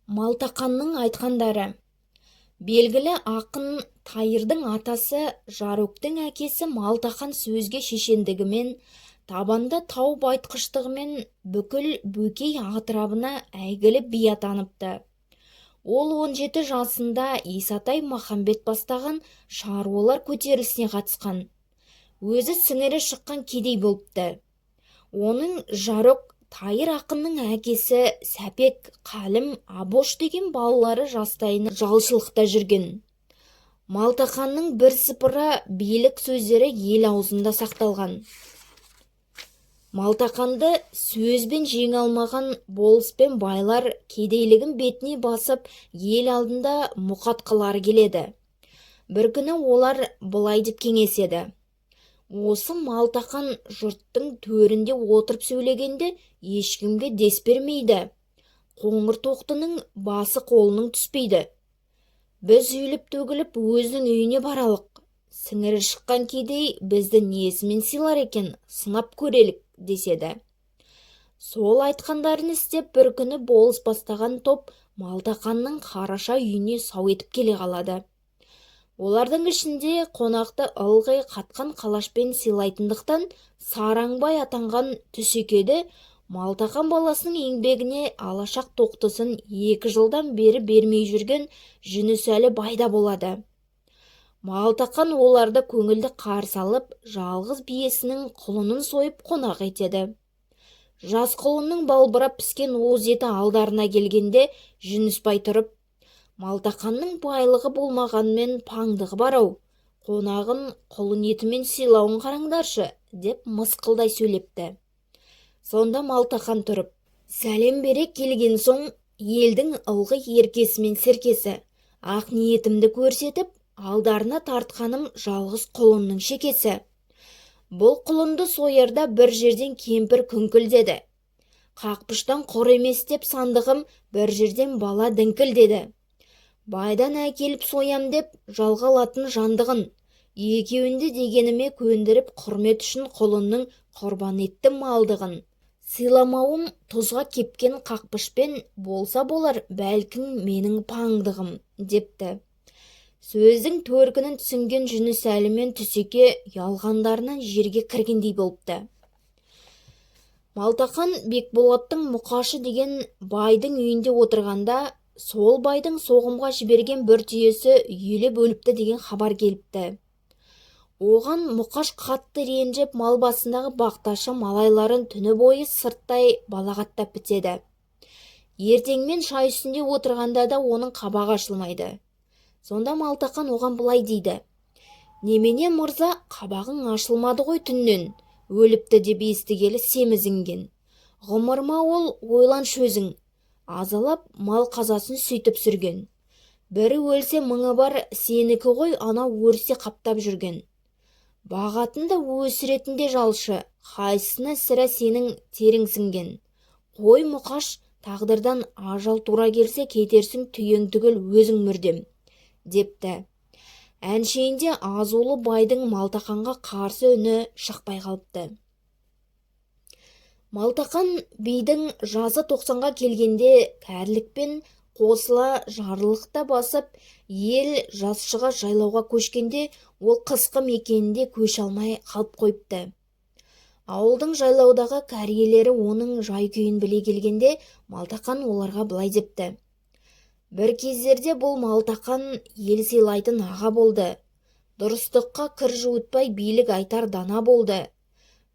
Малтақанның айтқандары. Белгілі ақын Тайырдың атасы Жароктың әкесі Малтақан сөзге шешендігімен, табанда тауып айтқыштығымен бүкіл Бөкей атырабына әйгілі би атаныпты. Ол 17 жасында Исатай Махамбет бастаған шаруалар көтерілісіне қатысқан. Өзі сіңірі шыққан кедей болыпты. Оның Жарок, Тайыр ақынның әкесі Сәпек, Қалім, Абош деген балалары жастайынан жалшылықта жүрген. Малтақанның бірсыпыра билік сөздері ел аузында сақталған. Малтақанды сөзбен жеңе алмаған болыс пен байлар кедейлігін бетіне басып, ел алдында мұқатқылары келеді. Бір күні олар былай деп кеңеседі: «Осы Малтақан жұрттың төрінде отырып сөйлегенде ешкімге дес бермейді. Қоңыр тоқтының басы қолының түспейді. Біз үйіліп-төгіліп өзінің үйіне баралық. Сіңірі шыққан кедей бізді несімен сыйлар екен, сынап көрелік», – деседі. Сол айтқандарын істеп, бір күні болыс бастаған топ Малтақанның қараша үйіне сау етіп келе қалады. Олардың ішінде қонақты ылғи қатқан қалашпен сыйлайтындықтан Сараңбай атанған Түсекеді Малтақан баласының еңбегіне алашақ тоқтысын 2 жылдан бері бермей жүрген Жүнісәлі байда болады. Малтақан оларды көңілді қарсы алып, жалғыз биесінің құлынын сойып, қонақ етеді. Жас құлынның балбырап піскен уыз еті алдарына келгенде, Жүнісбай тұрып: «Малтақанның байлығы болмағанмен, паңдығы бар-ау, қонағын құлын етімен сыйлауын қараңдаршы», – деп мысқылдай сөйлепті. Сонда Малтақан тұрып: «Сәлем бере келген соң, елдің ылғи еркесі мен серкесі, ақ ниетімді көрсетіп, алдарына тартқаным жалғыз құлынның шекесі. Бұл құлынды соярда бір жерден кемпір күңкілдеді. Қақпыштан құр емес деп сандығым, бір жерден бала діңкілдеді. Байдан әкеліп соям деп жалға алатын жандығын. Екеуінде дегеніме көндіріп, құрмет үшін құлынның құрбан еттім малдығын. Сыйламауым тұзға кепкен қақпышпен болса болар бәлкім менің паңдығым», – депті. Сөздің төркінін түсінген Жүнісәлі мен Түсеке ұялғандарынан жерге кіргендей болыпты. Малтақан Бекболаттың Мұқашы деген байдың үйінде отырғанда, сол байдың соғымға жіберген бір түйесі үйелеп өліпті деген хабар келіпті. Оған Мұқаш қатты ренжіп, мал басындағы бақташы малайларын түні бойы сырттай балағаттап бітеді. Ертеңмен шай үстінде отырғанда да оның қабағы ашылмайды. Сонда Малтақан оған былай дейді: «Немене, мырза, қабағың ашылмады ғой түннен, өліпті деп естігелі семізінген? Ғұмыр ма ол, ойланшы өзің, азалап мал қазасын сөйтіп сүрген. Бірі өлсе, мыңы бар, сенікі ғой анау өрісте қаптап жүрген. Бағатын да, өсіретін де жалшы, қайсысына сірә сенің терің сіңген? Қой, Мұқаш, тағдырдан ажал тура келсе, кетерсің түйең түгел өзің мүрдем», – депті. Әншейінде азулы байдың Малтақанға қарсы үні шықпай қалыпты. Малтақан бидің жасы 90-ға келгенде кәрілікпен қосыла жарлылық та басып, ел жазшыға жайлауға көшкенде, ол қысқы мекенінде көше алмай қалып қойыпты. Ауылдың жайлаудағы кәрилері оның жай-күйін біле келгенде, Малтақан оларға былай депті: «Бір кездерде бұл Малтақан ел сыйлайтын аға болды. Дұрыстыққа кір жуытпай билік айтар дана болды.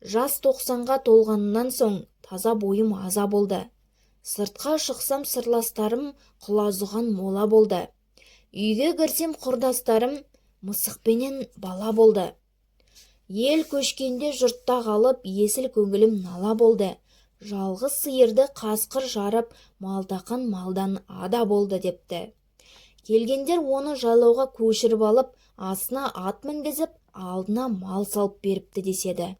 Жас 90-ға толғаннан соң таза бойым аза болды. Сыртқа шықсам, сырластарым құлазыған мола болды. Үйге кірсем, құрдастарым мысықпенен бала болды. Ел көшкенде жұртта қалып, есіл көңілім нала болды. Жалғыз сиырды қасқыр жарып, Малтақан малдан ада болды», – депті. Келгендер оны жайлауға көшіріп алып, астына ат мінгізіп, алдына мал салып беріпті деседі.